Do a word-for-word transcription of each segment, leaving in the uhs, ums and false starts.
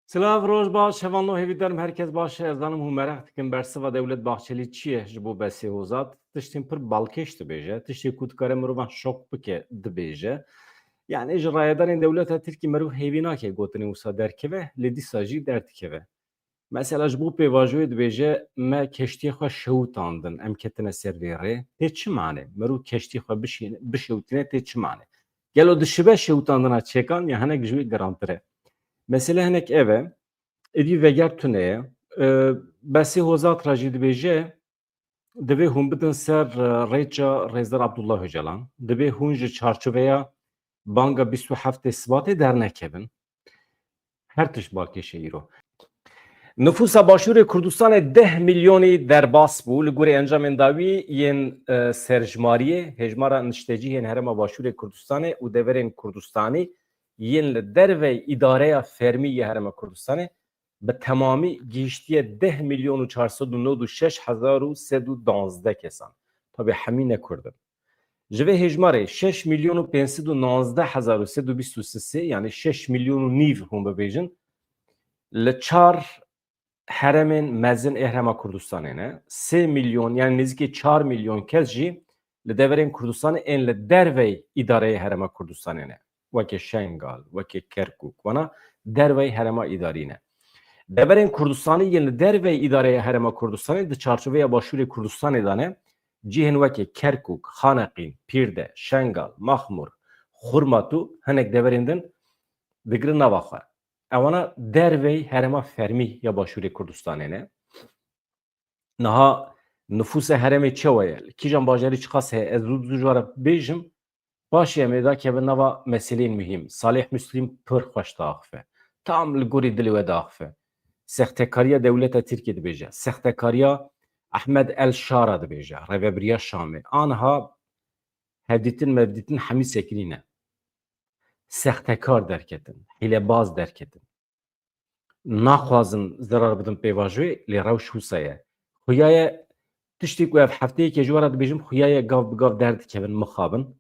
Silav, roj baş, hevalno hêvîdarim herkes baş e. Ez zanim hûn meraq dikin bersiva Dewlet Bahçelî çi ye ji bo Besê Hozat. Tiştên pir balkêş dibêje, tiştê ku dikare mirovan şok bike dibêje. Yani ji rayedarên dewleta Tirkî meriv hêvî nake gotinê wisa derkeve, lê dîsa jî derdikeve. Mesela ji bo pêvajoyê dibêje, me keştiyê xwe şewitandin, em ketine ser vê rê. Tê çi mane? Meriv keştiyê xwe bişî-, bişewitîne tê çi mane? Gelo dişibe şewitandina çekan ya hinek ji wê girantir e? Mesele hinek ev e. Êdî veger tune ye. E, Besê Hozat re jî dibêje, divê hûn bidin ser, e, rêça Rêzdar Abdullah Ocalan. Divê hûn ji çarçoveya banga bîst û heftê Sibatê dernekevin. Her tişt balkêş e îro. Nifûsa Başûrê Kurdistanê deh milyonî derbas bû. Li gorî encamên dawî yên, e, serjmariyê, hêjmara niştecîhên Herêma Başûrê Kurdistanê û deverên Kurdistanî yên li dervey îdareya fermî yê Herêma Kurdistanê bi temamî gihiştiye deh milyon û çar sed û nod û şeş hezar û sed û danzdeh kesan. Tabî hemî ne Kurd in. Ji vê hêjmarê şeş milyon û pênc sed û nonzdeh hezar û sed û bîst û sê, yani şeş milyon û nîv hûn bibêjin, li çar herêmên mezin ê Herêma Kurdistanê ne. Sê milyon, yani nêzîkî çar milyon kes jî li deverên Kurdistanê ên li dervey îdareyê Herêma Kurdistanê ne. Weke Şengal, weke Kerkûk, wana dervey herêma îdarî ne. Deverên Kurdistanê yên li dervey îdareya Herêma Kurdistanê di çarçoveya Başûrê Kurdistanê de ne, cihên weke Kerkûk, Xaneqîn, Pîrde, Şengal, Maxmûr, Xurmatû, hinek deverên din digirin nava xwe. Ewana dervey herêma fermî ya Başûrê Kurdistanê ne. Niha nifûsa herêmê çawa ye? Li kîjan bajarî çiqas heye? Ez zû zû ji we re bêjim. Paşê em ê dakevin nava meseleyên muhîm. Salih Müslim pir xweş diaxife. Tam li gorî dilê we diaxife. Sextekariya dewleta Tirkiyê dibêje. Sextekariya Ahmed El Şara dibêje. Rêvebiriya Şamê. Aniha hevdîtin mevdîtin hemî sekinîne. Sextekar derketin. Hîlebaz derketin. Naxwazin zerar bidin pêvajoyê, lê rewş wisa ye. Xuya ye tiştê ku ev hefteyekê ji we re dibêjim, xuya ye gav bi gav derdikevin, mixabin.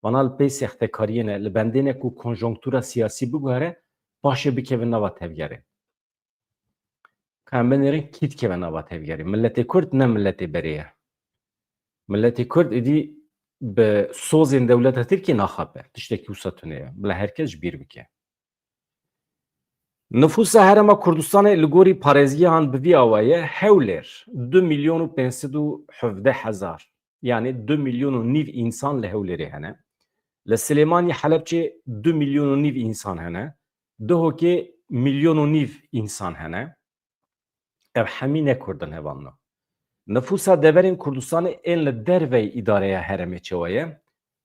Vana li pey sextekariyê ne, li bendê ne ku konjonktura siyasî biguhere, paşê bikevin nava tevgerê. Ka em binêrin kî dikeve nava tevgerê. Miletê Kurd ne miletê berê ye. Miletê Kurd êdî bi sozên dewleta Tirkiyê naxape. Tiştekî wisa tune ye. Bila her kes ji bîr bike. Nifûsa Herêma Kurdistanê li gorî parêzigehan bi vî awa ye, Hewlêr du milyon û pênc sed û hevdeh hezar, yani du milyon û nîv însan li Hewlêrê hene. Li Silêmaniyê, Helebçê du milyon û nîv însan hene. Duhokê milyon û nîv însan hene. Ev hemî ne Kurd in, hevalno. Nifûsa deverên Kurdistanê ên li dervey îdareya herêmê çawa ye?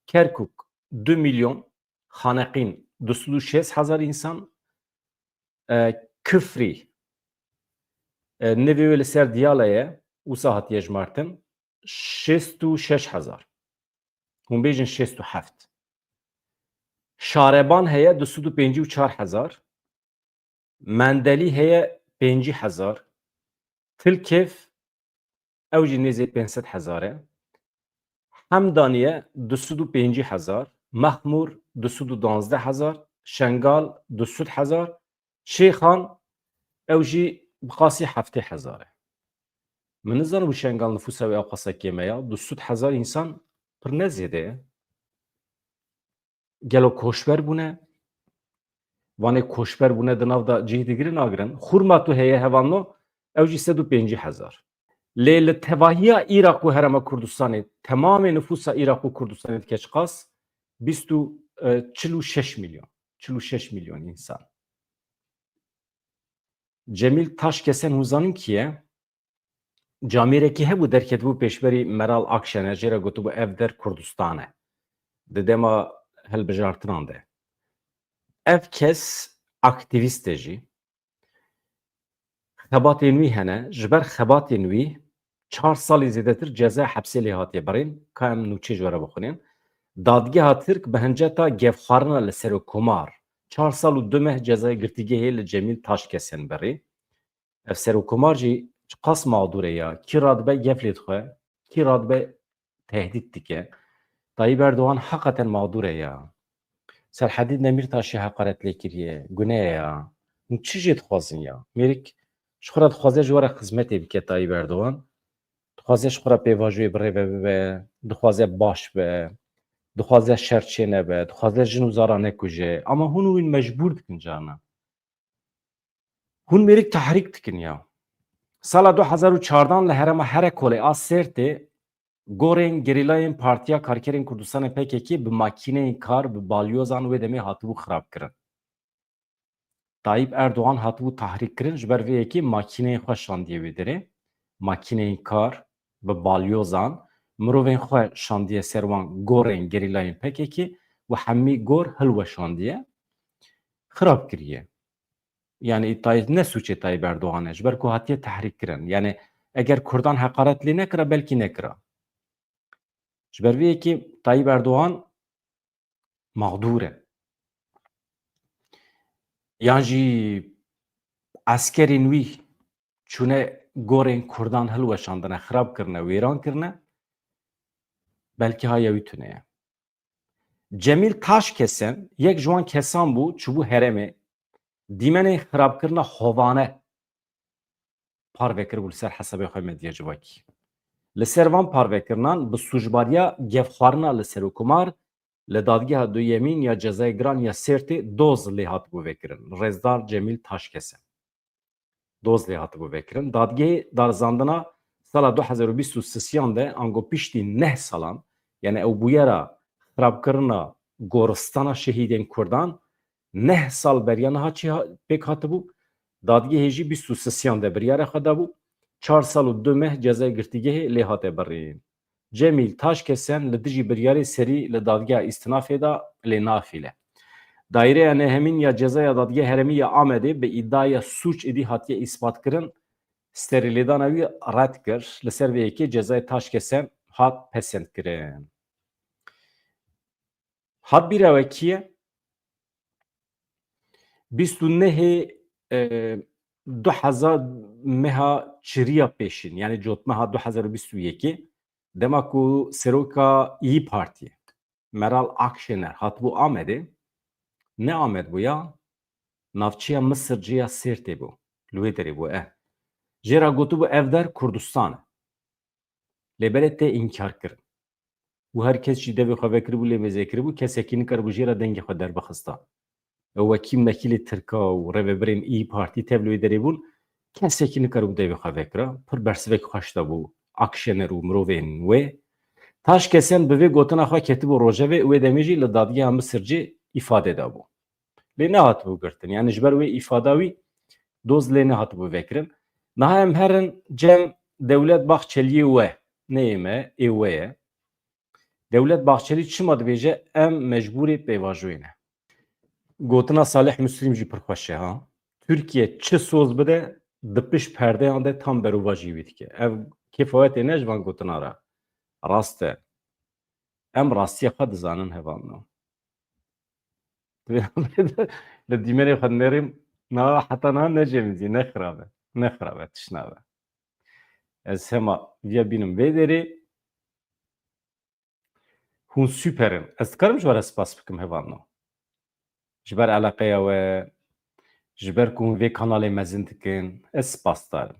Kerkûk du milyon, Xaneqîn du sed û şêst hezar însan, e, Kifrî, e, nivê wê li ser Diyala ye, wisa hatiye jimartin, şêst û şeş hezar. Hûn bêjin şêst û heft. Şareban heye du sed û pêncî û çar hezar. Mendelî heye pêncî hezar. Tilkêf, ew jî nêzê pênc sed hezar e. Hemdaniye du sed û pêncî hezar. Mexmûr du sed û duwazdeh hezar. Şengal du sed hezar. Şêxan ew jî bi qasî heftê hezar e. Min nizanim wî Şengal nifûsa wê ew qasa kêm e ya. Du sed hezar însan pir ne zêde ye. Gelo koçber bûne? Vanê koçber bûne di nav de cihê digirî nagirin. Xurmatû heye hevalno, ew jî sed û pêncî hezar. Lê li tevahiya Iraq û Herêma Kurdistanê, temamê nifûsa Iraq û Kurdistanê dike çiqas? Bîst û, e, çil û şeş milyon. Çil û şeş milyon însan. Cemîl Taşkesen hûn zanin kî ye? Camêrekî hebû derketibû pêşberî Meral Akşener, jê re gotibû ev der Kurdistan e. Di dema hilbijartinan de. Ev kes aktîvîst e jî. Xebatên wî hene. Ji ber xebatên wî çar salî zêdetir ceza hepsê lê hatiye birîn. Ka em nûçê ji we re bixwînin. Dadgeha Tirk bi hinceta gefxwarina li Serokkomar çar sal û du meh cezayê girtîgehê li Cemîl Taşkesen birî. Ev Serokkomar jî çiqas mağdûr e ya. Kî radibe gef lê dixwe, kî radibe tehdît dike. Tayyip Erdoğan heqeten mağdûr e ya. Serhedî Demîrtaşê heqaret lê kiriye. Gune ye ya. Hûn çi jê dixwazin ya? Mêrik ji xwe re dixwaze ji we re xizmetê bike Tayyip Erdogan. Dixwaze ji xwe re pêvajoyê birêve bibe, dixwaze baş be, dixwaze şer çê nebe, dixwaze jin û zara nekuje. Ama hûn wîn mecbûr dikin carna. Hûn mêrik tehrîk dikin ya. Sala du hezar û çardan li herêma Herekolê a Sêrtê gorên gerîlayên Partiya Karkerên Kurdistanê P K K bi makîneyên kar, bi balyozan wê demê hatibû xirabkirin. Tayyip Erdogan hatibû tahrîk kirin, ji ber vê yekê makîneyên xwe şandiye wê derê. Makîneyên kar bi balyozan mirovên xwe şandiye ser wan gorên gerîlayên P K K û hemî gor hilweşandiye, xirab kiriye. Yani Tay-, ne sûçê Tayyip Erdogan e, ji ber ku hatiye tehrîk kirin. Yani eger Kurdan heqaret lê nekira, belkî nekira. Ji ber vê yekê Tayyip Erdogan mexdûr e. Yan jî eskerên wî çûne gorên Kurdan hilweşandine, xirab kirine, wêran kirine, belkî haya wî tune ye. Cemîl Taşkesen yek ji wan kesan bû, çûbû herêmê, dîmenên xirabkirina hovane parve kiribû li ser hesabê xwe medya civakî. Li ser van parvekirinan bi sûcbariya gefxwarina li serokkomar li dadgeha duyemîn ya cezayê giran ya Sêrtê doz lê hatibû vekirin. Rêzdar Cemîl Taşkesen. Doz lê hatibû vekirin. Dadgehê darizandina sala du hezar û bîst û sisiyan de, ango piştî neh salan, yani ew bûyera xirabkirina goristana şehîdên Kurdan, neh sal beriya niha çi ha-, pêk hatibû, dadgehê jî bîst û sisiyan de biryara xwe dabû, çar sal û du meh cezayê girtîgehê lê hate birîn. Cemîl Taşkesen li dijî biryarê serî li dadgeha îstinafê de lê nafîle. Daîreya nehemîn ya cezaya Dadgeha Herêmî ya Amedê bi îdiaya sûc êdî hatiye îspat kirin, sterîlêdana wî red kir. Li ser vê yekê cezayê Taşkesen hat pesend kirin. Hat bîra we kî ye? Bîst û nehê, e, du hezar meha çiriya pêşîn, yani cotmeha du hezar û bîst û yekê, dema ku seroka İYİ Partiyê, Meral Akşener hatibû Amedê, ne Amed bû ya, navçeya Misircê ya Sêrtê bû, li wê derê bû, e. Jê re gotibû ev der Kurdistan e. Lê belê tê înkar kirin. Û her kes jî devê xwe vekiribû, lê mêze kiribû, kesekî nikaribû jê re dengê xwe derbixista. Ew wekî mekîlê Tirka û rêvebirên İYİ Partî tev li wê derê bûn, kesekî nikaribû devê xwe vekira. Pir bersivek xweş dabû Akşener û mirovên wê. Taşkesen bi vê gotina xwe ketibû rojevê û wê demê jî li dadgeha Misircê îfade dabû. Lê nehatibû girtin. Yani ji ber wê îfada wî doz lê nehatibû vekirin. Niha em herin cem Dewlet Bahçeliyê we, neyê me, ê we ye. Dewlet Bahçelî çima dibêje, em mecbûrê pêvajoyê ne? Gotina Salih Müslim jî pir xweş e ha. Tirkiye çi soz bide, di pişt perdeyan de tam berovajî wî dike. Ev kêfa we tê ne ji van gotina re. Rast e. Em rastiya xwe dizanin hevalno. Li dîmenê xwe nerîm, na heta niha necemizî, ne xirab e. Ne xirab e, tişt nabe. Ez hema viya bînim vê derê. Hûn super in. Ez dikarim ji we re spas bikim hevalno. Ji ber eleqeya we, ji ber ku hûn vê kanalê mezin dikin, ez spasdar im.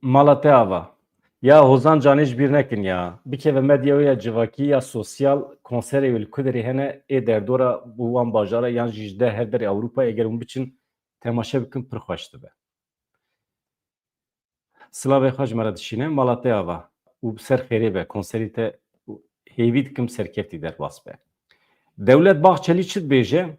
Mala te ava. Ya Hozan Canê ji bîr nekin ya. Bikeve medya wê ya civakî ya sosyal, konserê wê li ku derê hene, ê derdora û wan bajara yan jî ji de her derê Ewropayê eger hûn biçin temaşe bikin pir xweş dibe. Silavê xwe ji me re dişîne, mala te ava. Û bi ser xêrê be, konserî te hêvî dikim serkeftî derbas be. Dewlet Bahçelî çi dibêje?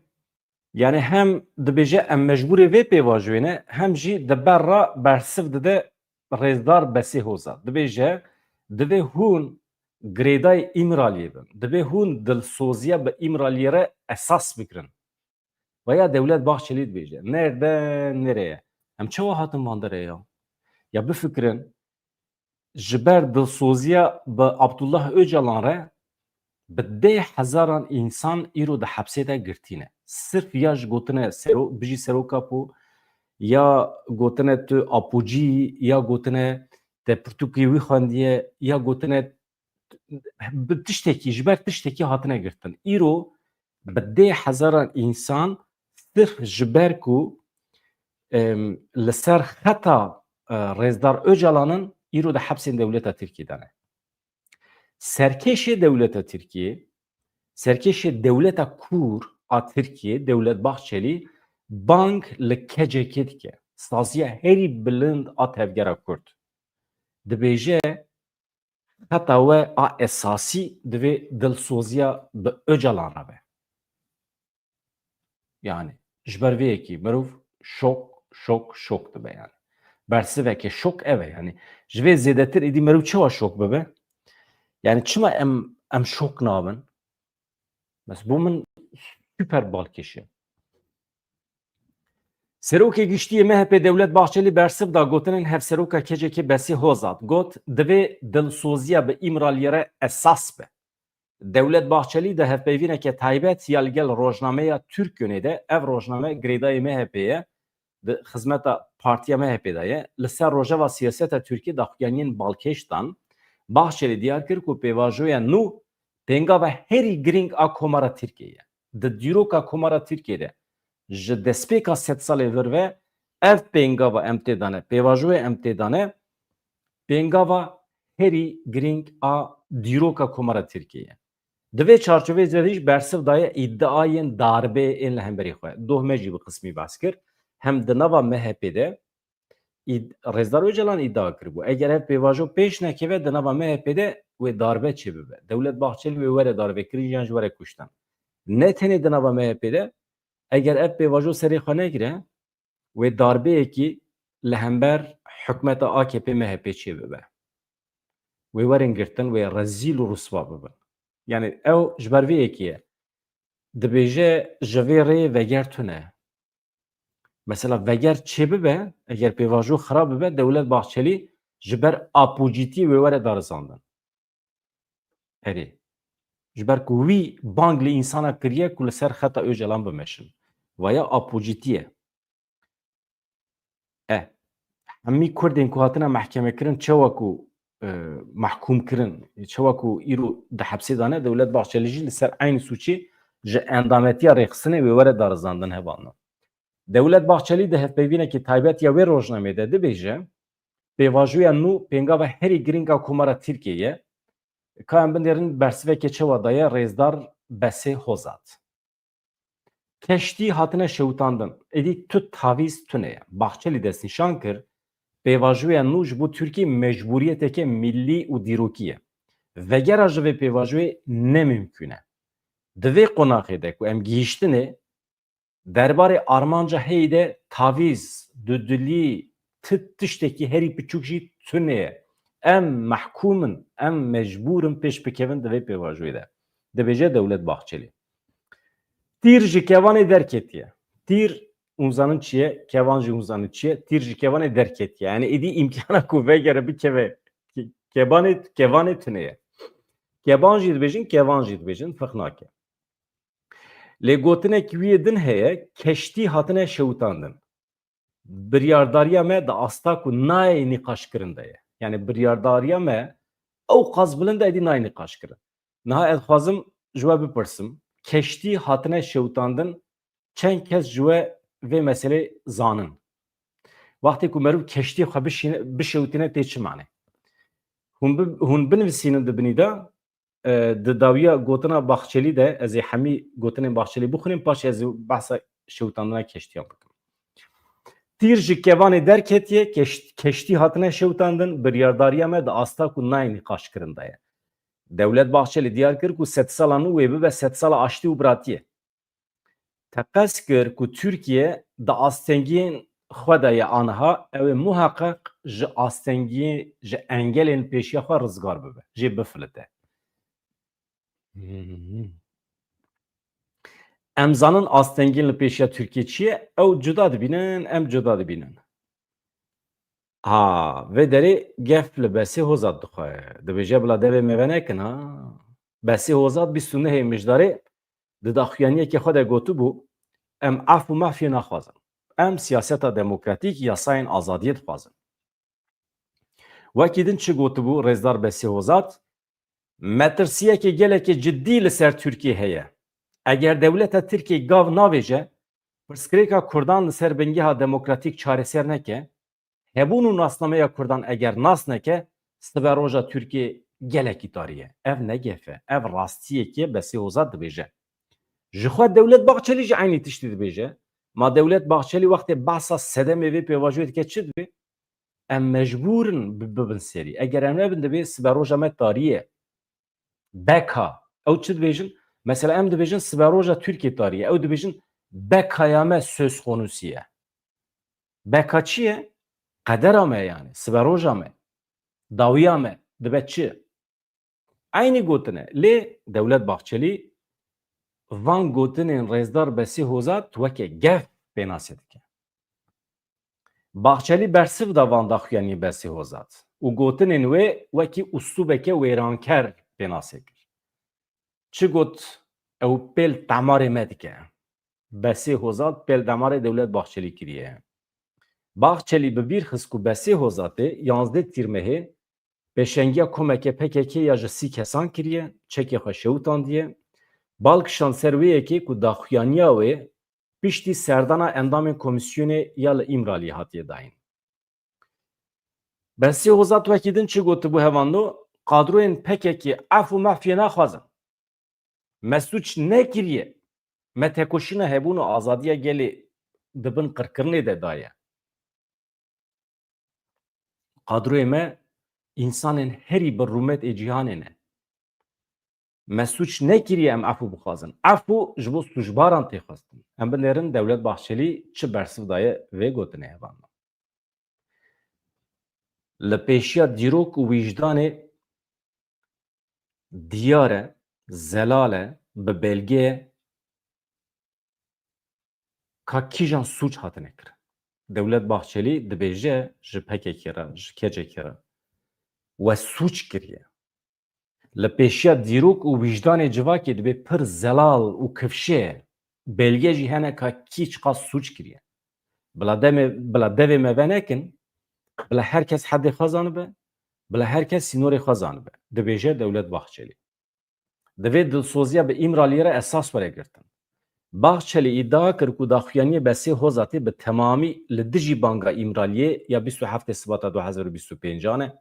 Yani hem dibêje em mecbûrê vê pêvajoyê ne, hem jî di ber re bersiv dide rêzdar Besê Hoza. Dibêje, divê hûn girêdayê Îmraliyê bin. Divê hûn dilsoziya bi Îmraliyê re esas bigirin. Veya Dewlet Bahçelî dibêje, nerede, nereye? Em çawa hatin van derê ya? Ya bifikirin, ji ber dilsoziya bi Abdullah Ocalan re bi deh hezaran însan îro di hepsê de girtî ne. Sirf ya ji gotine sero-, bijî seroka po, ya gotine tu apocî, ya gotine te pirtûkê wî xwendiye, ya gotine bi tiştekî, ji ber tiştekî hatine girtin. Îro bi dê hezaran însan sirf ji ber ku, em, li ser xeta, e, Rêzdar Ocalan in, îro di hepsên dewleta Tirkiyê de ne. Serkêşê dewleta Tirkiyê, serkêşê dewleta kûr a Tirkiyê, Dewlet Bahçelî, bang li K C K dike. Saziya herî bilind a tevgera Kurd. Dibêje, xeta we a esasî divê dilsoziya bi Ocalan re be. Yani, ji ber vê yekî mirov şok, şok, şok dibe yani. Bersiveke şok ev e yani. Ji vê zêdetir êdî mirov çawa şok bibe? Yani, çima em, em şok nabin? Bes bo min super balkêş e. Serokê Giştî yê M H P Dewlet Bahçelî bersiv da gotinên Hevseroka K C K Besî Hozat. Got, divê dilsoziya bi Îmraliyê re esas be. Dewlet Bahçelî di hevpeyvîneke taybet ya li gel rojnameya Türkgönê de, ev rojname girêdayî M H P ye, di xizmeta partiya M H P de ye, li ser rojeva siyaseta Tirkiyê daxuyaniyên balkêş dan. Bahçelî diyar kir ku pêvajoya nû pêngava herî girîng a Komara Tirkiyê ye. Di dîroka Komara Tirkiyê de ji destpêka sedsalê vir ve ev pêngava em tê de ne, pêvajoya em tê de ne, pêngava herî girîng a dîroka Komara Tirkiyê ye. Di vê çarçoveyê de jî bersiv daye îdiayên darbê ên li hemberî xwe. Doh me jî bi qismî behs kir. Hem di nava M H P de îd-, Rêzdar Ocalan îdia kiribû, eger ev pêvajo pêş nekeve, di nava M H P de wê darbe çêbibe. Dewlet Bahçelî wê were darvekirin yan jî were kuştin. Ne tenê di nava M H P de, eger ev pêvajo serê xwe negire, wê darbeyekî li hember hikûmeta A K P M H P çêbibe. Wê werin girtin, wê rezîl û riswa bibin. Yani ew ji ber vê yekê ye. Dibêje ji vê rê veger tune. Mesela veger çêbibe, eger pêvajo xirab bibe, Dewlet Bahçelî ji ber apûcîtiyê wê were darizandin. Erê. Ji ber ku wî bang li însana kiriye ku li ser xeta Ocalan bimeşin. Vaya apûcîtî ye. E, hemî Kurdên ku hatine mehkemekirin, çawa ku, e, mehkûm kirin, çawa ku îro di hepsê de ne, Dewlet Bahçelî jî li ser eynî sûcê ji endametiya rêxistinê wê were darizandin hevalno. Dewlet Bahçelî di hevpeyvînekî taybet ya wê rojnamê de dibêje, pêvajoya nû pêngava herî girîng a Komara Tirkiyê ye. Ka em binêrin bersiveke çawa daye Rêzdar Besê Hozat. Keştî hatine şewitandin. Êdî tu tavîz tune ye. Bahçelî destnîşan kir, pêvajoya nû ji bo Tirkiyê mecbûriyeteke millî û dîrokî ye. Vegera ji vê pêvajoyê ne mimkûn e. Di vê qonaxê de ku em gihîştinê, derbarê armanca heyî de tavîz, dudilî, ti tiştekî herî piçûk jî tune ye. Em mehkûm in, em mecbûr in pêş bikevin di vê pêvajoyê de. Dibêje Dewlet Bahçelî. Tîr ji kevanê derketiye. Tîr, hûn zanin çi ye, kevan jî hûn zanin çi ye, tîr ji kevanê derketiye. Yani êdî îmkana ku vegere bikeve ke-, kebanê, kevanê tune ye. Keban jî dibêjin, kevan jî dibêjin, ferq nake. Lê gotinek wî yê din heye, keştî hatine şewitandin. Biryardariya me di asta ku nayê nîqaşkirin de ye. Yani biryardariya me ew qas bilind e, êdî nayê nîqaşkirin. Niha ez dixwazim ji we bipirsim, keştî hatine şewitandin, çend kes ji we vê meselê zanin? Wextê ku meriv keştî xwe bişîne-, bişewitîne tê çi mane? Hûn bi-, hûn binivîsînin di binî de, e, di dawiya gotina Baxçelî de, ez ê hemî gotinên Baxçelî bixwînim, paşê ez ê behsa şewitandina keştiyan bikim. Tîr ji kevanê derketiye, keş-, keştî hatine şewitandin, biryardariya me di asta ku nayê nîqaşkirin de ye. Dewlet Baxçelî diyar kir ku sedsala nû wê bibe sedsala aştî û biratiyê. Teqez kir ku Tirkiye di astengiyên xwe de ye aniha, ew ê muheqeq ji astengiyê, ji engelên pêşiya xwe rizgar bibe, jê bifilite. Em zanin astengiyên li pêşiya Tirkiye çi ye? Ew cuda dibînin, em cuda dibînin. Ha, vê derê gef li Besê Hozat dixwe. Dibêje bila devê me venekin, ha. Besê Hozat bîst û nehê Mijdarê di daxuyaniyekê xwe de gotibû, em af û mafiyê naxwazin. Em siyaseta demokratîk, yasayên azadiyê dixwazin. Wekî din çi gotibû Rêzdar Besê Hozat? Metirsiyeke gelekê cidî li ser Tirkiye heye. Eger dewleta Tirkiyê gav navêje, pirsgirêka Kurdan li ser bingeha demokratîk çareser neke, hebûn û nasnameya Kurdan eger nas neke, siberoja Tirkiyê gelekî tarî ye. Ev ne gef e, ev rastiyekê Besê Hozat dibêje. Ji xwe Dewlet Bahçelî jî eynî tiştî dibêje. Ma Dewlet Bahçelî wextê behsa sedemê vê pêvajoyê dike çi dibê? Em mecbûr in bi-, bibin serî. Eger em nebin dibê siberoja me tarî ye. Beka. Ew çi dibêjin? Mesela em dibêjin siberoja Tirkiyê tarî ye. Ew dibêjin bekaya me söz konusî ye. Beka çi ye? Qedera me yani. Siberoja me. Dawiya me. Dibe çi? Eynî gotine. Lê Dewlet Bahçelî van gotinên Rêzdar Besî Hozat weke gef pênase dike. Bahçelî bersiv da van daxuyaniyê Besî Hozat û gotinên wê wekî uslûbeke wêranker pênase kir. Çi got, ew pêl demarê me dike. Besê Hozat pêl demarê Dewlet Bahçelî kiriye. Bahçelî bi bîr xist ku Besê Hozatê yanzdeh Tîrmehê pêşengiya komeke P K K ya ji sî kesan kiriye, çekê xwe şewitandiye. Bal kişand ser wê yekê ku daxuyaniya wê piştî serdana endamên komîsyonê ya li Îmraliyê hatiye dayîn. Besê Hozat wekî din çi gotibû hevando, kadroyên P K K ef û mefiyê naxwazin. Me sûc nekiriye. Me tekoşîna hebûn û azadiya gelê di bin qirkirinê de daye. Kadroyê me însanên herî bi rûmet ê cîhanê ne. Me sûc nekiriye em efû bixwazin. Efû ji bo sûcbaran tê xwestin. Em binêrin Dewlet Bahçelî çi bersiv daye vê gotinê hevalno. Li pêşiya dîrok û wîjdanê diyar e, zelal e, bi belge ye, ka kîjan sûc hatine kirin. Dewlet Bahçelî dibêje ji P K K re, ji K C K re, we sûc kiriye. Li pêşiya dîrok û wîjdanê civakê dibê pir zelal û kifşe ye. Belge jî hene ka kî çiqas sûc kiriye. Bila demê, bila devê me venekin, bila her kes hedê xwe zanibe, bila her kes sînorê xwe zanibe, dibêje Dewlet Bahçelî. Divê dilsoziya bi Îmraliyê re esas were girtin. Bahçelî îdia kir ku daxuyaniyê Besê Hozatê bi temamî li dijî banga Îmraliyê ya bîst û heftê Sibata du hezar û bîst û pêncan e.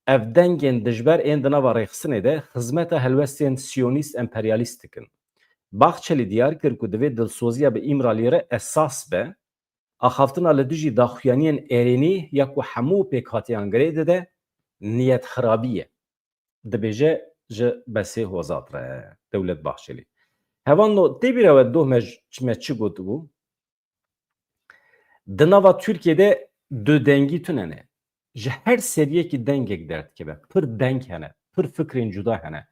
Ev dengên dijber ên di nava rêxistinê de xizmeta helwestên siyonîst emperyalîst dikin. Bahçelî diyar kir ku divê dilsoziya bi Îmraliyê re esas be, axaftina li dijî daxuyaniyên erênî ya ku hemû pêkhatiyan girê dide, niyetxirabî ye. Dibêje ji Besê Hozat re Dewlet Bahçelî. Hevalno, tê bîra we doh me j-, me çi gotibû? Di nava Tirkiyê de du dengî tune ne. Ji her seriyekî dengek derdikeve. Pir deng hene, pir fikrên cuda hene.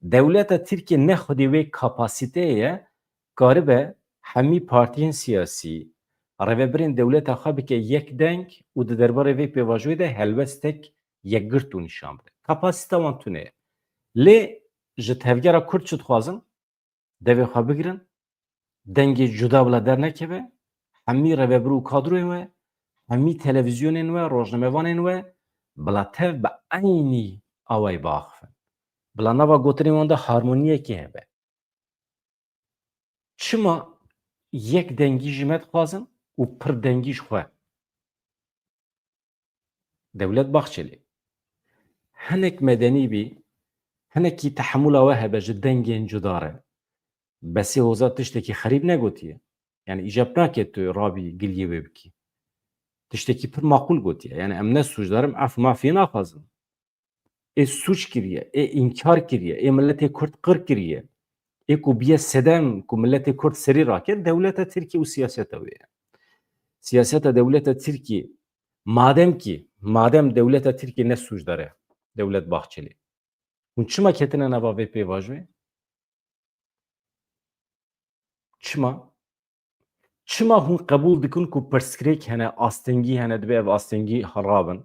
Dewleta Tirkiyê ne xwedî wê kapasiteyê ye, karibe hemî partiyên siyasî, rêvebirên dewleta xwe bike yek deng û di derbarê vê pêvajoyê de helwestek yekgirtû nîşan bide. Kapasîta wan tune ye. Lê ji tevgera Kurd çi dixwazin? Devê xwe bigirin, dengê cuda bila dernekeve, hemî rêvebir û kadroyên we, hemî televîzyonên we, rojnamevanên we bila tev bi eynî awayî biaxifin. Bila nava gotinên wan de harmoniyekê hebe. Çima yek dengî ji me dixwazin û pir dengî ji xwe? Dewlet Bahçelî. Hinek medenî bî, hinekî tehemûla we hebe ji dengên cuda re. Besê Hozat tiştekî xerîb negotiye. Yani îcab nake tu rabî giliyê wê bikî. Tiştekî pir maqûl gotiye. Yani em ne sûcdar in, ef mafiyê naxwazin. Ê sûc kiriye, ê înkar kiriye, ê miletê Kurd qir kiriye. Ê ku biye sedem ku miletê Kurd serî rake, dewleta Tirkiyê û siyaseta wê ye. Siyaseta dewleta Tirkiyê, madem ki, madem dewleta Tirkiyê ne sûcdar e, Dewlet Bahçelî, hûn çima ketine nava vê pêvajoyê? Çima? Çima hûn qebûl dikin ku pirsgirêk hene, astengî hene, divê ev astengî rabin?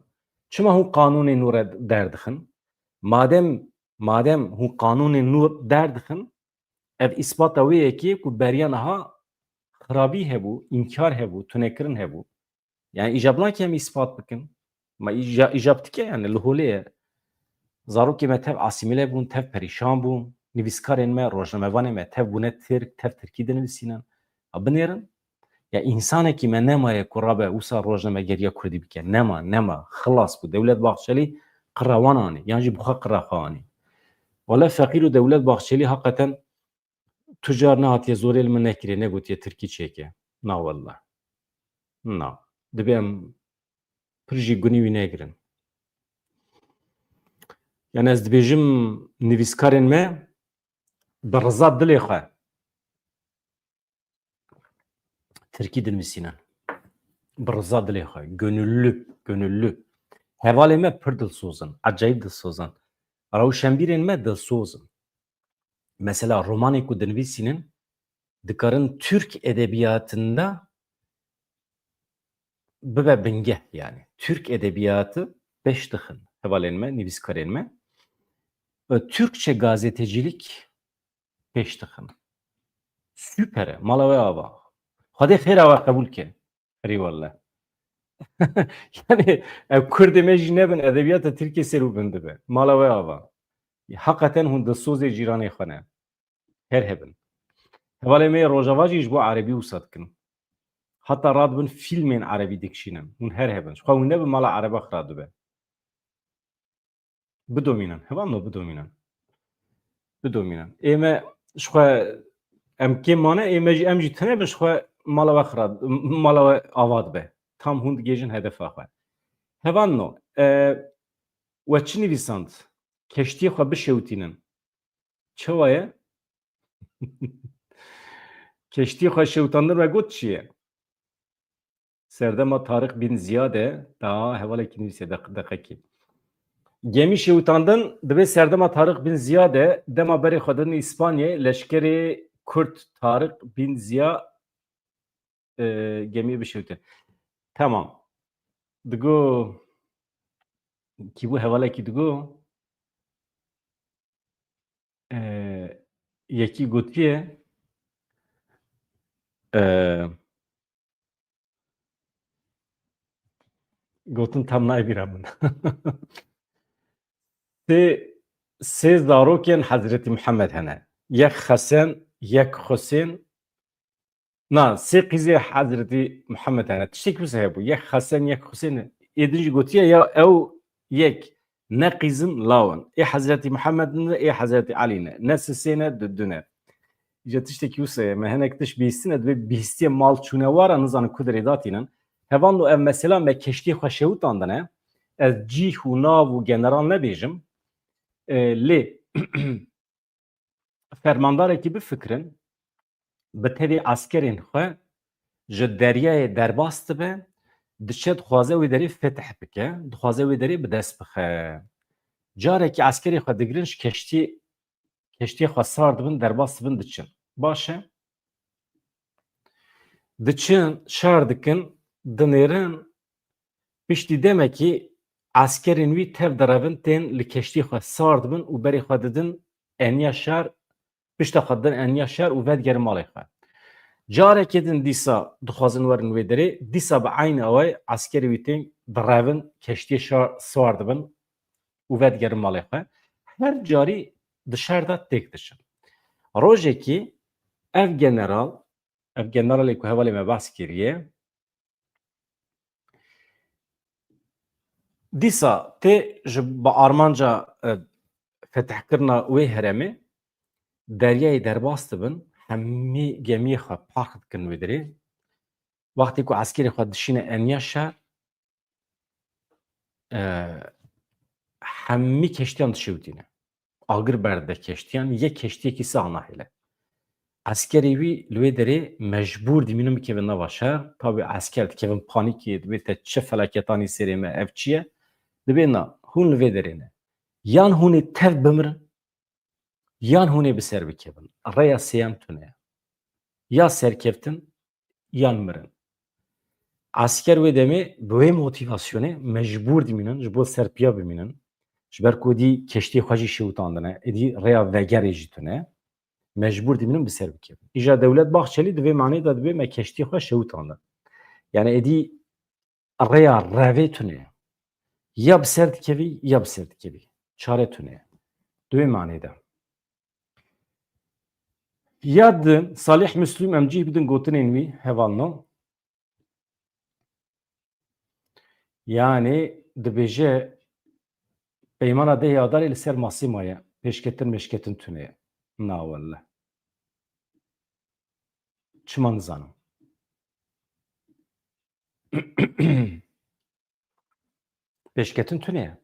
Çima hûn qanûnên nû re derdixin? Madem, madem hûn qanûnên nû derdixin, ev îspata wê yekê ku beriya niha xirabî hebû, înkar hebû, tunekirin hebû. Yani îcab nake em îspat bikin. Ma îca-, îcab dike yani li holê ye. Zarokê me tev asîmîle bûn, tev perîşan bûn. nivîskarên me, rojnamevanê me tev bûne Tirk, tev Tirkî dinivîsînin. Ha, binêrin. Ya, însanekî me nemaye ku rabe wisa rojnamegeriya Kurdî bike. Nema, nema. Xilas bû. Dewlet Bahçelî qira wan anî. Yan jî bi xwe qira xwe anî. Wele feqîr û Dewlet Bahçelî heqeten tu car nehatiye zorê li min nekirê, negotiye Tirkî çêke. Na welle. Na. Dibe em pir jî gunî wî negirin. Yani ez dibêjim nivîskarên me bi riza dilê xwe Tirkî dinivîsînin. Bi riza dilê xwe. Gönüllü, gönüllü. Hevalê me pir dilsoz in. Acayip dilsoz in. Rewşenbîrên me dilsoz in. Mesela romanê ku dinivîsînin, dikarin Türk edebiyatında bibe bingeh yani. Türk edebiyatı pêş dixin. Hevalên me, nivîskarên me. E, Türkçe gazetecilik pêş dixin. Süper e. Mala we ava. Xwedê xêra we qebûl ke. Erê welle. Yani ev Kurdê me jî nebin, edebiyata Tirkiyê ser û bin dibe. Mala we ava. Heqeten hûn dilsozê cîranê xwe ne. Her hebin. Hevalê me yê Rojava jî ji bo erebî wisa dikin. Heta radibin fîlmên erebî dikişînin. Hûn her hebin. Ji xwe hûn nebin mala ereba xira dibe. Bidomînin. Hevalno bidomînin. Bidomînin. Ê me ji xwe em kêm mane, ê me jî em jî tune bin ji xwe mala we xira, mala we ava dibe. Tam hûn digêjin hedefa xwe. Hevalno, e, we çi nivîsand? Keştiyê xwe bişewitînin. Çawa ye? Keştiyê xwe şewitandin we got çi ye? Serdema Tariq Bin Ziyad e, daha hevalekî nivîse deq-, deqekî. Gemî şewitandin, dibê serdema Tariq Bin Ziyad e, dema berê xwe didin Îspanyê, leşkerê Kurd Tariq Bin Ziya, e, gemiyê bişewite. Tamam. Digo, kî bû hevalekî digo? E, yekî gotiye, e, gotin tam nayê bîra min. Sê, sê zarokên Hezretî Mihemed hene. Yek Xesen, yek Xusên, na, sê qîzê Hezretî Mihemed hene. Tiştekî wisa hebû. Yek Xesen, yek Xusên. Ê din jî gotiye ya ew yek ne qîzin law in. Ê Hezretî Mihemed ne, ê Hezretî Elî ne. Ne sisê ne, du, du ne. Îca tiştekî wisa ye. Me hinek tişt bihîstine, divê bihîstiye mal çûne wara, nizanin ku derê datînin. Hevalno ev mesela me keştiyê xwe şewitandine. Ez cîh û nav û general nebêjim. E, lê fermandarekî bifikirin, bi tevî eskerên xwe ji deryayê derbas dibe, diçe dixwaze wê derê fetih bike, dixwaze wê derê bi dest bixe. Carekî eskerê xwe digirin ji keştî, keştiyê xwe sar dibin, derbas dibin, diçin. Baş e? Diçin, şer dikin, dinêrin, piştî demekî eskerên wî tev direvin, tên li keştî xwe sar dibin û berê xwe didin eniya şer, pişta xwe didin eniya şer û vedigerin malê xwe. Carekê din dîsa dixwazin werin wê derê, dîsa bi eynî awayî eskerê wî tên direvin, keştiyê şer sar dibin û vedigerin malê xwe. Her carî di şer de têk diçin. Rojekî ev general, ev generalê ku hevalê me behs kiriye, dîsa tê ji bi armanca, e, fetihkirina wê herêmê deryayê derbas dibin, hemî gemiyê xwe park dikin wê derê. Wextê ku eskerê xwe dişîne eniya şer, e, hemî keştiyan dişewitîne. Agir berdide keştiyan, yek keştiyekî sax nahêle. Eskerê wî li wê derê mecbûr dimînin bikevin nava şer. Tabî esker dikevin panîkê, dibê te çi felaketanî serê me, ev çi ye? Dibê na, hûn li vê derê ne. Yan hûn ê tev bimirin, yan hûn ê bi ser bikevin. Rêya sêyem tune ye. Ya serkeftin, yan mirin. Esker wê demê bi wê motîvasyonê mecbûr dimînin, ji bo serpiya bimînin. Ji ber ku dî keştiyê xwe jî şewitandine, êdî rêya vegerê jî tune. Mecbûr dimînin bi ser bikevin. Îja Dewlet Bahçelî di vê manê de dibê me keştiyê xwe şewitandin. Yani êdî rêya revê tune ye. Ya bi ser dikevî, ya bi ser dikevî. Çare tune ye. Di wê manê de. Ya di Salih Müslüm em cih bidin gotinên wî hevalno. Yani dibêje peymana dehê Adarê li ser masê maye. Pêşketin mêşketin tune ye. Na welle. Çima nizanim. Pêşketin tune ye.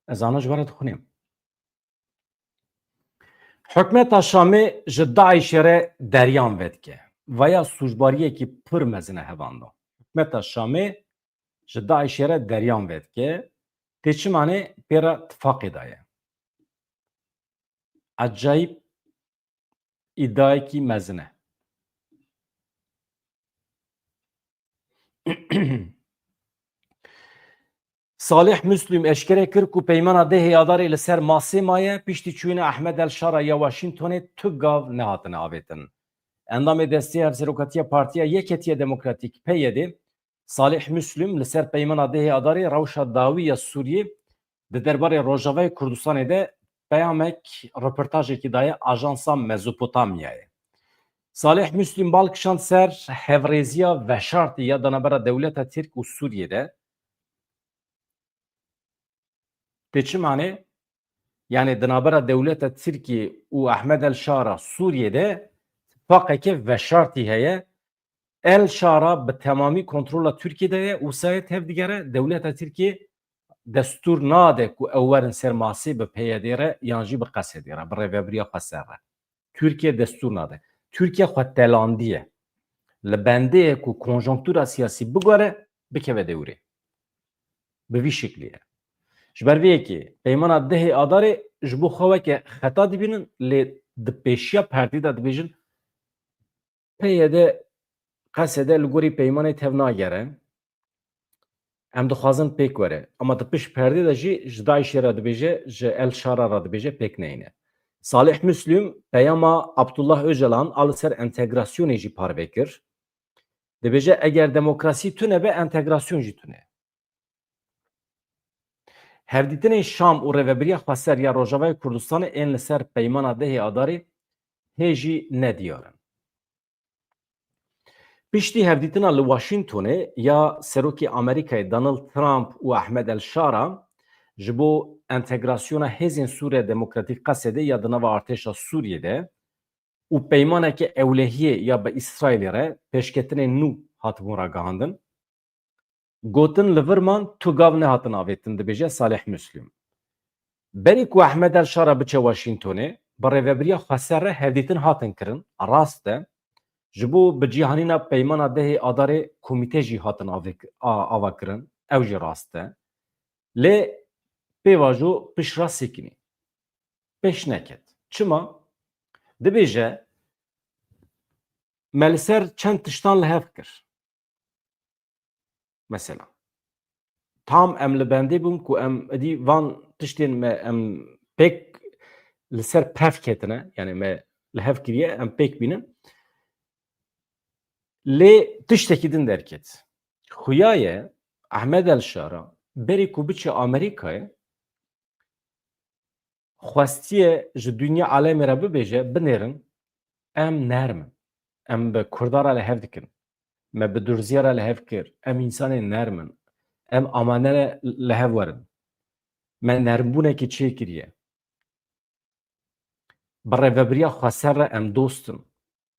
Ez ana ji we re dixwînim. Hikûmeta Şamê ji DAIŞê re deryan vedike. Vaya sûcbariyekî pir mezin e hevando. Hikûmeta Şamê ji DAIŞê re deryan vedike. Tê çimanê pê re tifaqê daye. Ecayîb îdiayekî mezin e. Salih Müslüm eşkere kir ku peymana dehê Adarê li ser masê maye, piştî çûyîna Ehmed El Şara ya Washingtonê tu gav nehatine avêtin. Endamê Desteya Hevserokatiya Partiya Yeketiya Demokratîk, P Y D, Salih Müslüm li ser peymana dehê Adarê rewşa dawî ya Sûriyê di derbarê Rojavayê Kurdistanê de peyamek, reportajekî daye ajansa Mezopotamyayê. Salih Müslüm bal kişand ser hevrêziya veşartî ya di navbera dewleta Tirk û Sûriyê de. Tê çimanê? Yani di navbera dewleta Tirkiyê û Ehmed El Şara Sûriyê de tifaqeke veşartî heye. El Şara bi temamî kontrola Tirkiyê de ye û sayê tevdigere dewleta Tirkiyê destûr nade ku ew werin ser masê bi P Y D re yan jî bi Qesedê re, bi rêvebiriya Xweser re. Tirkiye destûr nade. Tirkiye xwe telandiye. Li bendê ye ku konjonktura siyasî bigore, bikeve dewrê. Bi vî şiklî ye. Ji ber vê yekê peymana dehê Adarê ji bo xwe weke xeta dibînin, lê di pêşiya perdê de dibêjin P Y D, Qesede li gorî peymanê tev nagere. Em dixwazin pêk were. Ama di pişt perdê de jî ji DAIŞê re dibêje, ji El Şara re dibêje pêk neyne. Salih Müslüm peyama Abdullah Öcalan a li ser entegrasyonê jî parve kir. Dibêje eger demokrasî tune be, entegrasyon jî tune. Hevdîtinên Şam û Rêvebiriya Xweser ya Rojavayê Kurdistanê ên li ser peymana dehê Adarê hê jî nediyar in. Piştî hevdîtina li Washingtonê ya Serokê Amerîkayê Donald Trump û Ahmed El Şara ji bo entegrasyona hêzên Sûriya Demokratîk Qesedê ya di nava artêşa Sûriyê de û peymaneke ewlehiyê ya bi Îsraîlê re pêşketinên nû hatibûn ragihandin. Gotin li vir man tu gav nehatin avêtin, dibêje Salih Müslüm. Berî ku Ehmed El Şara biçe Washingtonê, bi rêvebiriya Xweser re hevdîtin hatin kirin, rast e. Ji bo bi cîhanîna peymana dehê Adarê komîte jî hatin avêk-, a-, ava kirin, ew jî rast e. Lê pêvajo pişt re sekinî. Pêş neket. Çima? Dibêje, me li ser çend tiştan li hev kir. Mesela, tam em li bendê bûn ku em êdî van tiştên me em pêk li ser pev ketine, yani me li hev kiriye, em pêk bînin. Lê tiştekî din derket. Xuya ye Ahmed El Şara berî ku biçe Amerîkayê, xwestiye ji dinya alemê re bibêje, binêrin, em nerm in. Em bi Kurda re li hev dikin. Me bi Durziya re li hev kir. Em însanên nerm in. Em amade re li hev werin. Me nermbûnekê çêkiriye. Bi rêvebiriya Xweser re em dost in.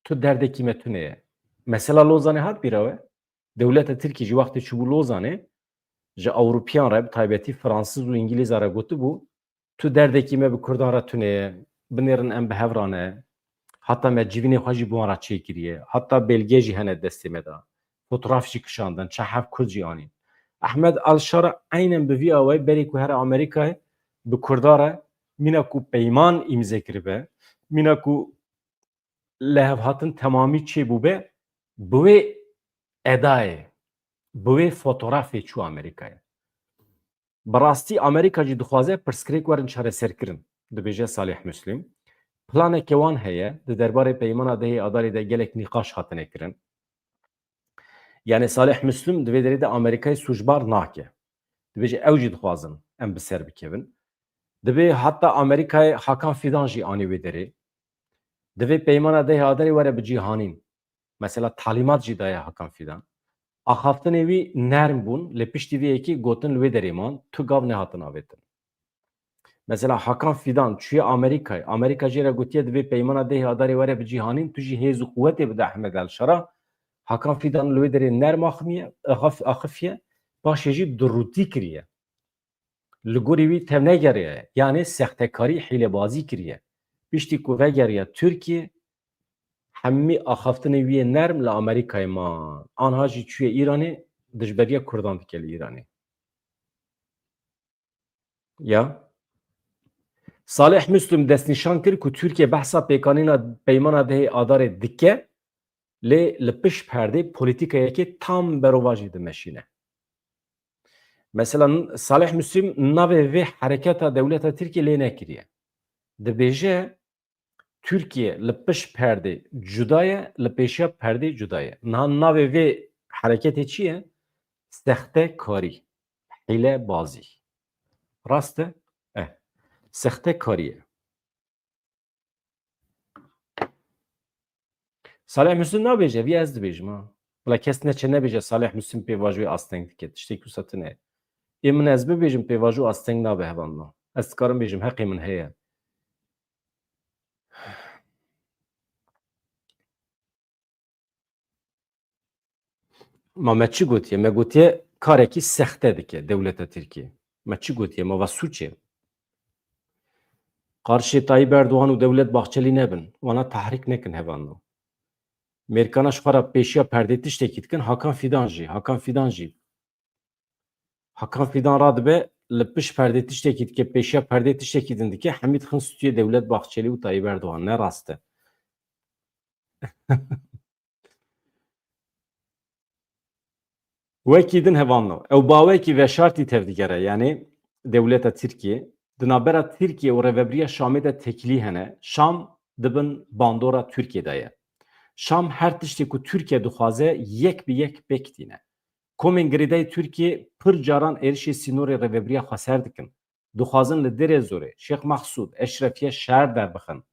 Tu derdekî me tune ye. Mesela Lozanê hat bîra we? Dewleta Tirkî ji wextê çûbû Lozanê, ji Ewropiyan re, bi taybetî Fransiz û Îngilîza re gotibû, tu derdekî me bi Kurdan re tune ye, binêrin em bi hev re ne. Heta me civînê xwe jî bi wan re çêkiriye. Heta belge jî hene destê me de. Fotograf jî kişandin, çar heft Kurd jî anîn. Ehmed El Şara eynen bi vî awayî berê ku here Amerîkayê bi Kurdan re mîna ku peyman îmze kiribe, mîna ku lihevhatin temamî çêbûbe, bi wê edayê, bi wê fotografê çû Amerîkayê. Bi rastî Amerîka jî dixwaze pirsgirêk werin çareserkirin, dibêje Salih Müslim. Planeke wan heye, di derbarê peymana dehê Adarê de gelek nîqaş hatine kirin. Yani Salih Müslim di vê derê de Amerîkayê sûcbar nake. Dibêje ew jî dixwazin em bi ser bikevin. Divê heta Amerîkayê Hakan Fidan jî anî wê derê. Divê peymana dehê Adarê were bi cîhanîn. Mesela talîmat jî daye Hakan Fidan. Axaftinê wî nerm bûn, lê piştî vê yekê gotin li wê derê man, tu gav nehatin avêtin. Mesela Hakan Fidan çûye Amerîkayê. Amerîka jê re gotiye divê peymana dehê Adarê were bi cîhanîn, tu jî hêz û quwetê bide Ehmed El Şara. Hakan Fidan li wê derê nerm aximiye, axif-, axifiye, paşê jî durûtî kiriye. Li gorî wî tevnegeriye, yanê sextekarî, hîlebazî kiriye. Piştî ku vegeriye Tirkiye, hemî axaftinê wî yê nerm li Amerîkayê man. Anha jî çûye Îranê, dijberiya Kurdan dike li Îranê. Ya. Salih Müslüm destnîşan kir ku Tirkiye behsa pêkanîna peymana dehê Adarê dike, lê li pişt perdê polîtîkayekê tam berovajî dimeşîne. Mesela Salih Müslüm navê vê hereketa dewleta Tirkiye lê nekiriye. Dibêje Tirkiye li pişt perdê cuda ye, li pêşiya perdê cuda ye. Niha navê vê hereketê çi ye? Sextekarî, hîlebazî. Rast e? Eh. Sextekarî ye. Salih Müslüm nabêje, vî ez dibêjim ha. Bila kes neçe nebêje Salih Müslüm pêvajoyê asteng dike. Tiştekî wisa tune ye. Ê min ez bibêjim pêvajo asteng nabe hevalno. Ez dikarim bêjim heqê min heye. Ma me çi gotiye? Me gotiye karekî sexte dike dewleta Tirkiyê. Me çi gotiye? Ma va sûc e. Qarşê Tayyip Erdogan û Dewlet Bahçelî nebin. Wana tehrîk nekin hevalno. Mêrkana ji xwe re pêşiya perdê tiştekî dikin. Hakan Fidan jî. Hakan Fidan jî. Hakan Fidan radibe li pişt perdê tiştekî dike, pêşiya perdê tiştekî din dike. Hemî dixin stûyê Dewlet Bahçelî û Tayyip Erdogan. Ne rast e. Wekî din hevalno. Ew bawekî veşartî tevdigere, yanî dewleta Tirkiye, di navbera Tirkiye û Rêvebiriya Şamê de têkilî hene. Şam di bin bandora Tirkiye de ye. Şam her tiştê ku Tirkiye dixwaze yek bi yek pêk tîne. Komên girêdayî Tirkiye pir caran êrişê sînorê Rêvebiriya Xweser dikin. Dixwazin li Dêrê Zorê, Şêx Mexsûd, Eşrefiye şer derbixin.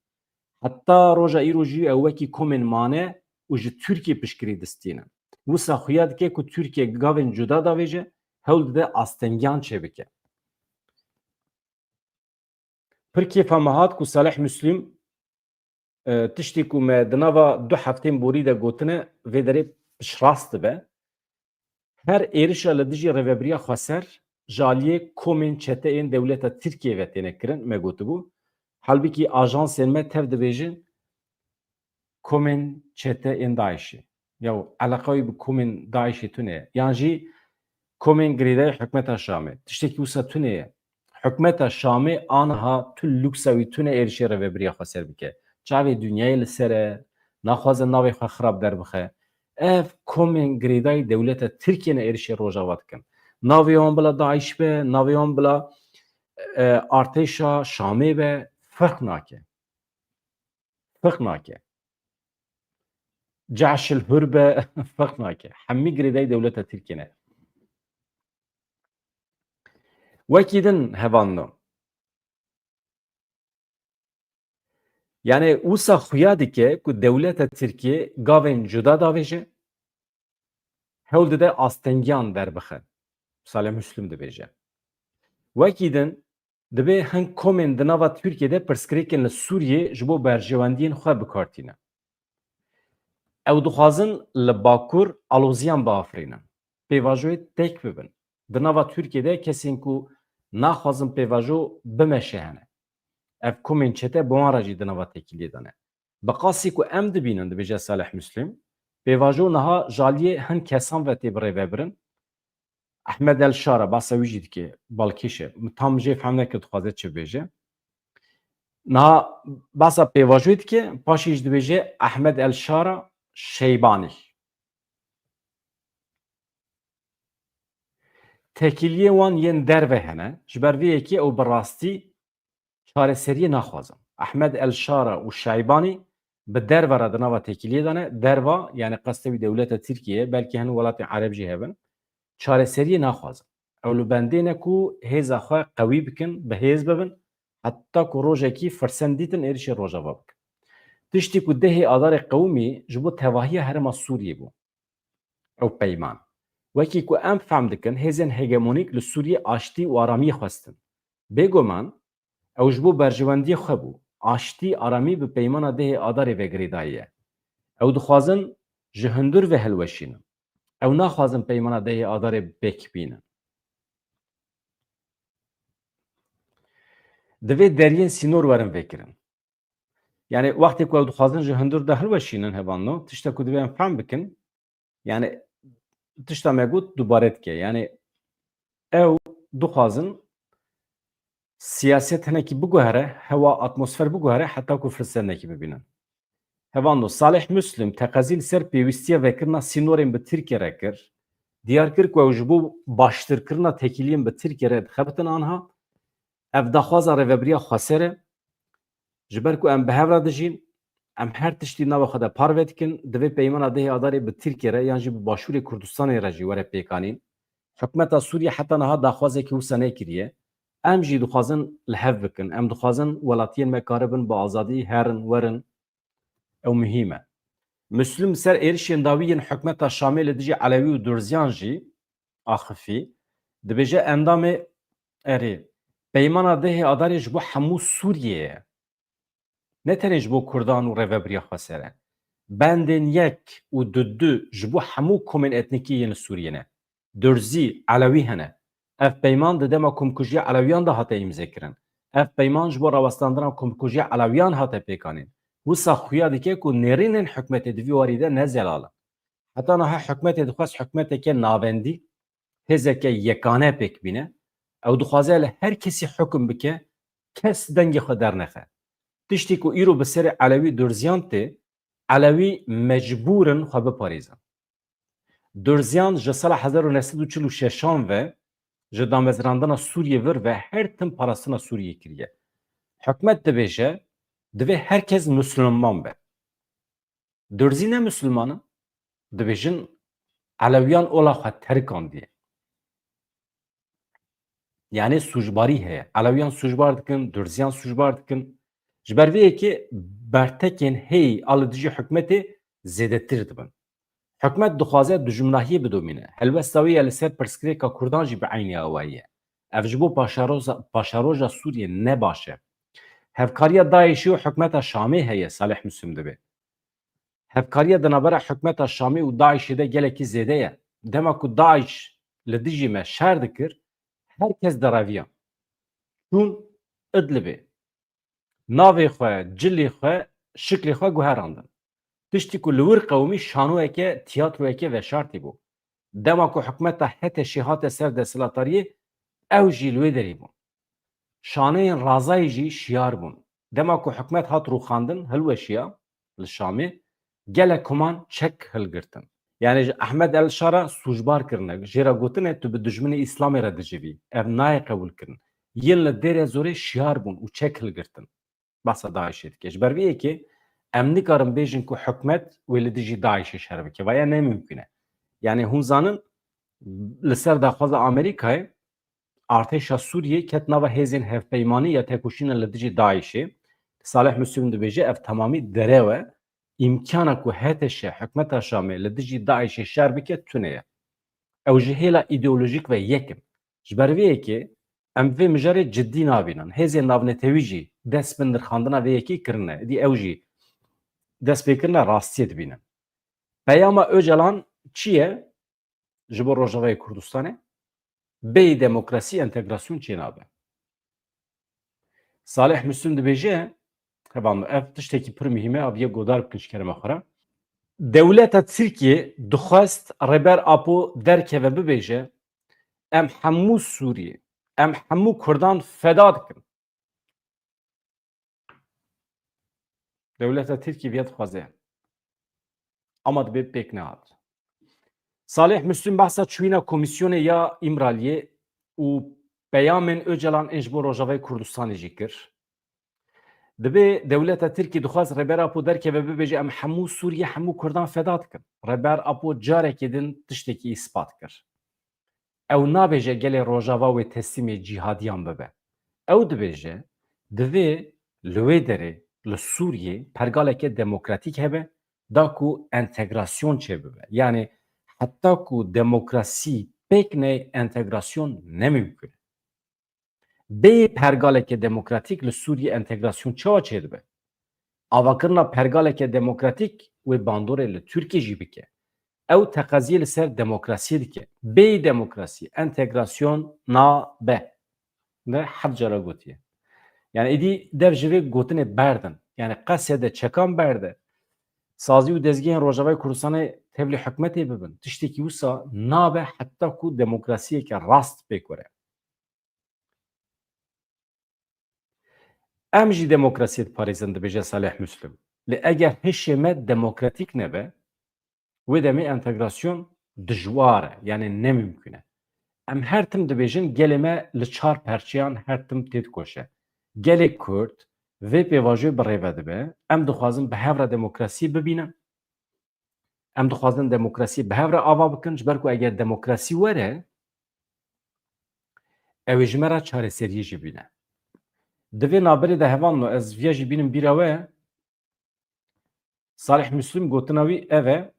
Heta roja îro jî ew wekî komên mane û ji Tirkiyê piştgirî distînin. Wisa xuya dike ku Tirkiye gavên cuda davêje, hewl dide astengiyan çêbike. Pir kêfa me hat ku Salih Müslüm, e, tiştê ku me di nava du heftên borî de gotine, vê derê piştrast dibe. Her êrişa li dijî Rêvebiriya Xweser ji aliyê komên çete ên dewleta Tirkiyê ve têne kirin, me gotibû. Halbikî ajansên me tev dibêjin komên çete ên DAIŞê. Ya eleqa wî bi komên DAIŞê tune ye. Yan jî komên girêdayî hikûmeta Şamê. Tiştekî wisa tune ye. Hikûmeta Şamê aniha tu luksa wî tune êrişê Rêvebiriya Xweser bike. Çavê dinyayê li ser e, naxwaze navê xwe xirab derbixe. Ev komên girêdayî dewleta Tirkiyê ne êrişê Rojava dikin. Navê wan bila DAIŞ be, navê wan bila, e, artêşa Şamê be, ferq nake. Ferq nake. Cehşil Hur be, ferq nake. Hemî girêdayî dewleta Tirkiyê ne. Wekî din hevalno. Yanî wisa xuya dike ku dewleta Tirkiyê gavên cuda davêje, hewl dide astengiyan derbixe. Salih Müslüm dibêje. Wekî din dibê hin komên di nava Tirkiyê de pirsgirêkên li Sûriyê ji bo berjewendiyên xwe bi kar tîne. Ew dixwazin li Bakur aloziyan biafirînin. Pêvajoyê tek bibin. Di nava Tirkiyê de kesên ku naxwazin pêvajo bimeşe hene. Ev komên çete bi wan re jî di nava têkiliyê de ne. Bi qasî ku em dibînin, dibêje Salih Müslim, pêvajo niha ji aliyê hin kesan ve tê birêvebirin. Ehmed El Şara, basa wî jî dike, balkêş e. Min tam jê fehm nekir dixwaze çi bêje. Niha basa pêvajoyê dike, paşê jî dibêje Ehmed El Şara Şeybanî. Têkiliyên wan yên derve hene, ji ber vê yekê ew bi rastî çareseriyê naxwazin. Ehmed El Şara û Şeybanî bi derve re di nava têkiliyê de ne. Derva, yani qestê wî dewleta Tirkiye, belkî hin welatên Ereb jî hebin. Çareseriyê naxwazin. Ew li bendê ne ku hêza xwe qewî bikin, bi hêz bibin, heta ku rojekî firsen dîtin êrişê Rojava bikin. Tiştî ku dehê Adarê qewimî ji bo tevahiya herêma Sûriyê bû. Ew peyman. Wekî ku em fehm dikin, hêzên hegemonîk li Sûriyê aştî û aramiyê xwestin. Bêguman, ew ji bo berjewendiyê xwe bû. Aştî, aramî bi peymana dehê Adarê ve girêdayî ye. Ew dixwazin ji hundir ve hilweşînin. Ew naxwazin peymana dehê Adarê pêk bînin. Divê deriyên sînor werin vêkirin. Yani wextê ku ew dixwazin ji hundir de hilweşînin, hevalno, tişta ku divê em fehm bikin, yani tişta me got dubare dike. Yani ew dixwazin siyaset hinekî biguhere, hewa, atmosfer biguhere, heta ku firsenekî bibînin. Hevalno, Salih Muslim teqezî li ser pêwîstiya vekirina sînorên bi Tirkiye re kir. Diyar kir ku ew ji bo baştirkirina têkiliyên bi Tirkiye re dixebitin anha. Ev daxwaza rêvebiriya xweser e. Ji ber ku em bi hev re dijîn, em her tiştî nava xwe de parve dikin, divê peymana dehê Adarê bi Tirkiye re yan jî bi Başûrê Kurdistanê re jî were pêkanîn. Hikûmeta Sûriye heta niha daxwazekî wisa nekiriye. Em jî dixwazin li hev bikin. Em dixwazin welatiyên me karibin bi azadî herin, werin. Ew muhîm e. Muslim ser êrişên dawî yên hikûmeta Şamê li dijî Elewî û Durziyan jî axifî, dibêje endamê, erê, peymana dehê Adarê ji bo hemû Sûriyê ye. Ne tenê ji bo Kurdan û rêvebiriya xweser e. Bendên yek û du du ji bo hemû komên etnîkî yên li Sûriyê ne. Durzî, Elewî hene. Ev peyman di dema komkujiya Elewiyan de hate îmzekirin. Ev peyman ji bo rawestandina komkujiya Elewiyan hate pêkanîn. Wisa xuya dike ku nêrînên hikûmetê di vî warî de ne zelal in. Heta niha hikûmetê dixwest hikûmeteke navendî, hêzeke yekane pêk bîne. Ew dixwaze li her kesî hukm bike, kes dengê xwe dernexe. Tiştî ku îro bi serê Elewî Durziyan tê, Elewî mecbûr in xwe biparêzin. Durziyan ji sala hezar û neh sed û çil û şeşan ve ji damezrandina Sûriyê vir ve her tim parastina Sûriyê kiriye. Hikûmet dibêje, divê her kes Musliman be. Durzî ne Musliman in, dibêjin Elewiyan ola xwe terkandiye. Yani sûcbarî heye. Elewiyan sûcbar dikin, Durziyan sûcbar dikin. Ji ber vê yekê bertekên hêyî a li dijî hikûmetê zêdetir dibin. Hikûmet dixwaze dijminahiyê bidomîne. Helwesta wê ya li ser pirsgirêka Kurdan jî bi eynî awayî ye. Ev ji bo paşaroza, paşaroja Sûriyê ne baş e. Hevkariya DAIŞê û hikûmeta Şamê heye, Salih Muslim dibê. Hevkariya di navbera hikûmeta Şamê û DAIŞê de gelekî zêde ye. Dema ku DAIŞ li dijî me şer dikir, her kes direviya. Çûn Idlibê. Navê xwe, cilê xwe, şiklê xwe guherandin. Tiştî ku li wir qewimî şanoyeke, tiyatroyeke veşartî bû. Dema ku hikûmeta HTŞê hate ser desthilatariyê, ew jî li wê derê bûn. Şaneyên razayî jî şiyar bûn. Dema ku hikûmet hat rûxandin, hilweşiya li Şamê, gelek koman çek hilgirtin. Yani ji Ehmed El Şara sûcbar kirine, jê re gotine tu bi dijminê Îslamê re dijivî. Ev nayê qebûlkirin. Yên li Dêre Zorê şiyar bûn û çek hilgirtin. Behsa DAIŞê dike. Ji ber vê yekê em nikarin bêjin ku hikûmet wê li dijî DAIŞê şer bike. Vaya ne mimkûn e. Yani hûn zanin li ser daxwaza Amerîkayê artêşa Sûriyê ket nava hêzên hevpeymanî ya tekoşîna li dijî DAIŞê. Salih Muslim dibêje ev temamî derew e. Îmkana ku HTŞ, hikûmeta Şamê li dijî DAIŞê şer bike tune ye. Ew ji hêla îdeolojîk ve yek in. Ji ber vê yekê em vê mijarê cidî nabînin. Hêzên navnetewî jî dest bi nirxandina vê yekê kirine. Êdî ew jî destpêkirina rastiyê dibînin. Peyama Ocalan çi ye? Ji bo Rojavayê Kurdistanê, bêyî demokrasî entegrasyon çênabe. Salih Muslim dibêje, hevalno, ev tiştekî pir muhîm e, ev yek godar bikin ji kerema xwe re. Dewleta Tirkiyê dixwest Rêber Apo derkeve bibêje, em hemû Sûriyê, em hemû Kurdan feda dikin. Dewleta Tirkî viya dixwaze. Ama dibê pêk nehat. Salih Muslim behsa çûyîna komîsyonê ya Îmraliyê û peyamên Ocalan ên ji bo Rojavayê Kurdistanê jî kir. Dibê dewleta Tirkî dixwest Rêber Apo derkeve bibêje, em hemû Sûriye, hemû Kurdan feda dikin. Rêber Apo carekê din tiştekî îspat kir. Ew nabêje gelê Rojava wê teslîmê cîhadiyan bibe. Ew dibêje, Divê li wê derê li Sûriyê pergaleke demokratîk hebe, da ku entegrasyon çêbibe. Yani heta ku demokrasî pêk neyê, entegrasyon ne mimkun e. Bê pergaleke demokratîk li Sûriyê entegrasyon çawa çêdibe? Avakirina pergaleke demokratîk wê bandorê li Tirkiyê jî bike. Ew teqeziyê li ser demokrasiyê dike. Bê demokrasî entegrasyon nabe. Ne heft cara gotiye. Yani êdî dev ji vê gotinê berdin. Yani qese de çekan berde. Sazî û dezgehên Rojavayê Kurdistanê tevlî hikûmetê bibin. Tiştekî wisa nabe heta ku demokrasiyeke rast pêk were. Em jî demokrasiyê diparêzin, dibêje Salih Muslim. Lê eger hişê me demokratîk nebe, wê demê entegrasyon dijwar e, yani ne mimkun e. Em her tim dibêjin, gelê me li çar perçeyan her tim têdikoşe. Gelê Kurd vê pêvajoyê bi rê ve dibe. Em dixwazin bi hev re demokrasiyê bibînin. Em dixwazin demokrasiyê bi hev re ava bikin, ji ber ku eger demokrasî were, ew ê ji me re çareseriyê jî bîne. Di vê navberê de hevalno, ez viya jî bînim bîra we, Salih Muslim gotina wî ev e,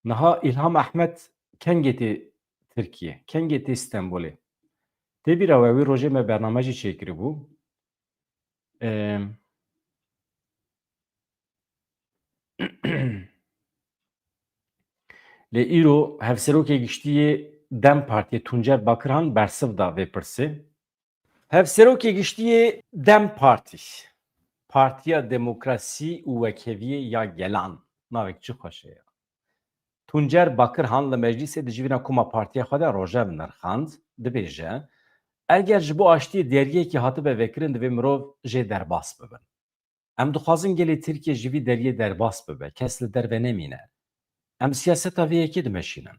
niha Îlham Ehmed kengê tê Tirkiye, kengê tê Stenbolê? Tê bîra we, wî rojê me bername jî çêkiribû. Em, Lê îro Hevserokê Giştî yê DEM Partiyê Tuncer Bakirhan bersiv da vê pirsê. Hevserokê Giştî yê DEM Partî, Partiya Demokrasî û Wekheviyê ya Gelan, navek çi xweş e ya. Tuncer Bakirhan li meclîsê di civîna koma partiya xwe de rojev nirxand, dibêje, eger ji bo aştiyê deriyekî hatibe vekirin, divê mirov jê derbas bibin. Em dixwazin gelê Tirkiye ji vî deriyê derbas bibe, kes li derve nemîne. Em siyaseta vê yekê dimeşînin.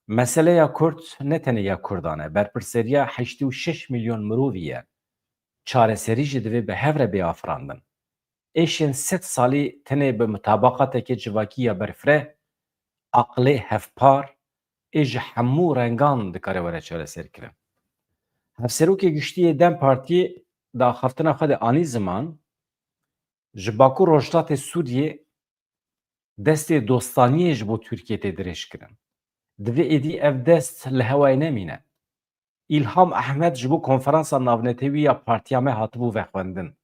Meseleya Kurd ne tenê ya Kurdan e, berpirseriya heştê û şeş milyon mirovî ye. Çareserî jî divê bi hev re bê afirandin. Êşên sed salî tenê bi mutabaqateke civakî ya berfireh, aqilê hevpar, ê ji hemû rengan dikare were çareserkirin. Hevserokê Giştî yê DEM Partiyê di axaftina xwe de anî ziman, ji Bakur Rojhilatê Sûriyê destê dostaniyê ji bo Tirkiyê tê dirêjkirin. Divê êdî ev dest li hewayê nemîne. Îlham Ehmed ji bo konferansa navnetewî ya partiya me hatibû vexwendin.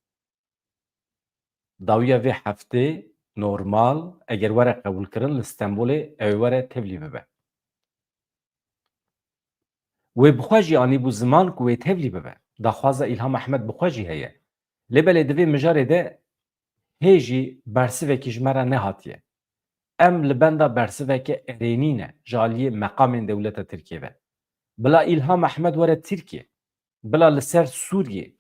Dawiya vê heftê normal, eger were qebûlkirin, li Stenbolê ew ê were tevlî bibe. Wê bi xwe jî anîbû ziman ku wê tevlî bibe. Daxwaza Îlham Ehmed bi xwe jî heye. Lê belê di vê mijarê de hê jî bersivekî ji me re nehatiye. Em li benda bersiveke erênî ne ji aliyê meqamên dewleta Tirkiyê ve. Bila Îlham Ehmed were Tirkiyê, bila li ser Sûriyê,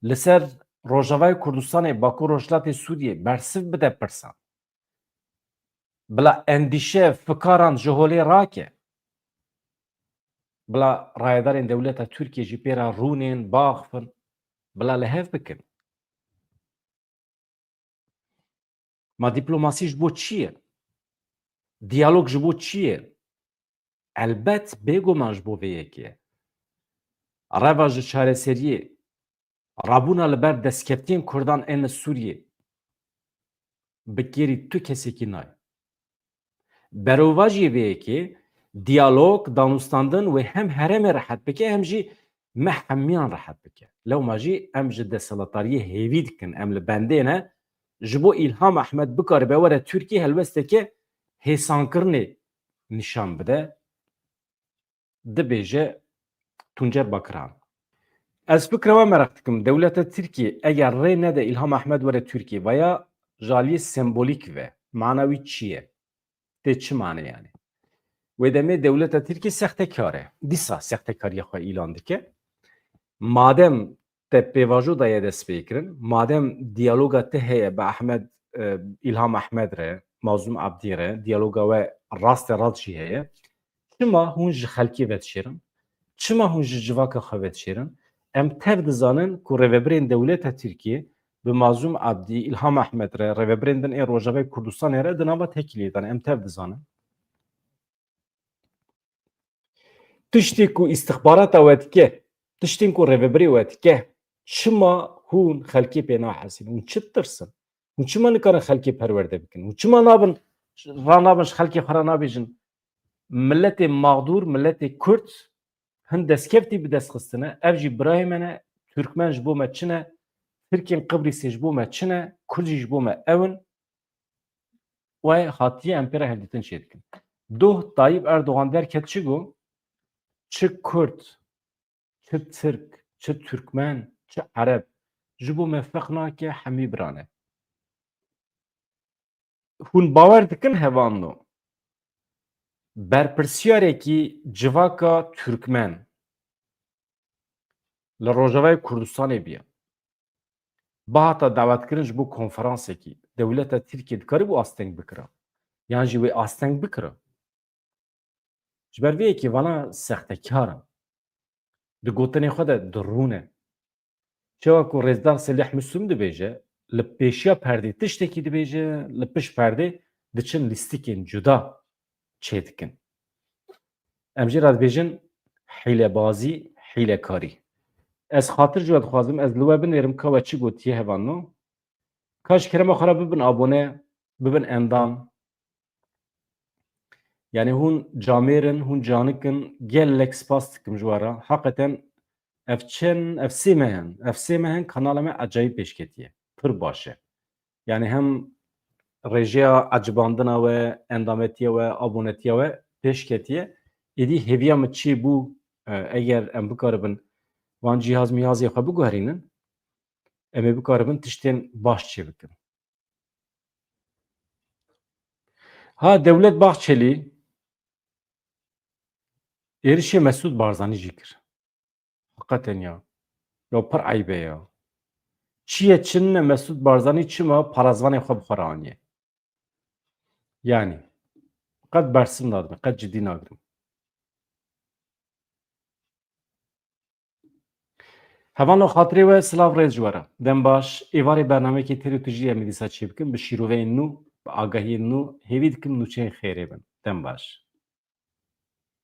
li ser Rojavayê Kurdistanê, Bakur Rojhilatê Sûriyê bersiv bide pirsan. Bila endîşe, fikaran ji holê rake. Bila rayedarên dewleta Tirkiyê jî pê re rûnên, baxifin. Bila li hev bikin. Ma dîplomasî ji bo çi ye? Diyalog ji bo çi ye? Elbet bêguman ji bo vê yekê ye. Reva ji çareseriyê, rabûna li ber destkeftiyên Kurdan ên li Sûriyê bi kêrî tu kesekî nayê. Berovajiyê vê yekê diyalog, danûstandin wê hem herêmê rehet bike, hem jî me hemiyan rehet bike. Lewma jî em ji desthilatdariyê hêvî dikin, em li bendê ne, ji bo Îlham Ehmed bikaribe were Tirkiyê helwesteke hêsankirinê nîşan bide, dibêje Tuncer Bakiran. Ez fikra we meraq dikim, dewleta Tirkiyê eger rê nede Îlham Ehmed were Tirkiyê, vaya ji aliyê sembolîk ve, mana wî çi ye? Tê çi mane yani? Wê demê dewleta Tirkiyê sextekar e. Dîsa sextekariya xwe îlan dike. Madem te pêvajo daye destpêkirin, madem diyaloga te heye bi Ehmed, e, Îlham Ehmed re, Mazlûm Abdî re, diyaloga we raste rast jî heye, çima hûn ji xelkê vedişêrin? Çima hûn ji civaka xwe vedişêrin? Em tev dizanin ku rêvebirên dewleta Tirkiyê bi Mazlûm Abdî, Îlham Ehmed re, rêvebirên din ên Rojavayê Kurdistanê re di nava tekîliyê de ne. Em tev dizanin. Tiştê ku îstixbarata we dike, tiştên ku rêvebirê we dike, Çima hûn xelkê pê nahesînin? Hûn çi ditirsin? Hûn çima nikarin xelkê perwerde bikin? Hûn çima nabin, ranabin ji xelkê xwe re nabêjin? Miletê mexdûr, miletê Kurd hin destkeftî bi dest xistine. Ev jî birayê me ne, Türkmen ji bo me çi ne, Tirkên Qibrîsê ji bo me çi ne, Kurd jî ji bo me ew in. Wê hatiye em pê re hevdîtin çêdikin. Doh Tayyip Erdogan derket çi got? Çi Kurd, çi Tirk, çi Türkmen, çi Ereb ji bo me ferq nake, hemî bira ne. Hûn bawer dikin hevalno? Berpirsiyarekî civaka Türkmen li Rojavayê Kurdistanê biya. Bihata dawetkirin ji bo konferansekî, dewleta Tirkiyê dikaribû asteng bikira. Yan jî wê asteng bikira. Ji ber vê yekê vana sextekar in. Di gotinê xwe de dirû ne. Çawa ku Rêzdar Selîh Muslim dibêje, li pêşiya perdê tiştekî dibêje, li pişt perdê diçin lîstikên cuda çêdikin. Em jê re dibêjin hîlebazî, hîlekarî. Ez xatir ji we dixwazim, ez li we binêrim ka we çi gotiye hevalno. Ka ji kerema xwe re bibin abone, bibin endam. Yani hûn camêr in, hûn canik in, gelek spas dikim ji we re. Heqeten ev çend, ev sê meh in. Ev sê meh in kanala me ecayîb pêş ketiye. Pir baş e. Yani hem rêjeya ecibandina we, endametiya we, abonetiya we pêş ketiye. Êdî hêviya min çê bû, e, eger em bikaribin van cîhaz mîhazê xwe biguherînin, em ê bikaribin tiştên baş çê bikin. Ha, Dewlet Bahçelî êrişê Mesûd Barzanî jî kir. Heqeten ya. Ya pir eyb e ya. Çi ye çi nîne Mesûd Barzanî çima parazvanê xwe bi xwe re aniye? Yani, qet bersiv nadime, qet cidî nagirim. Hevalno, xatirê we, silav, rêz ji we re. Dem baş, êvarê bernameyekê têr û tijî em ê dîsa çêbikin, bi şîroveyên nû, bi agahiyên nû, hêvî dikim nûçeyên xêrê bin. Dem baş.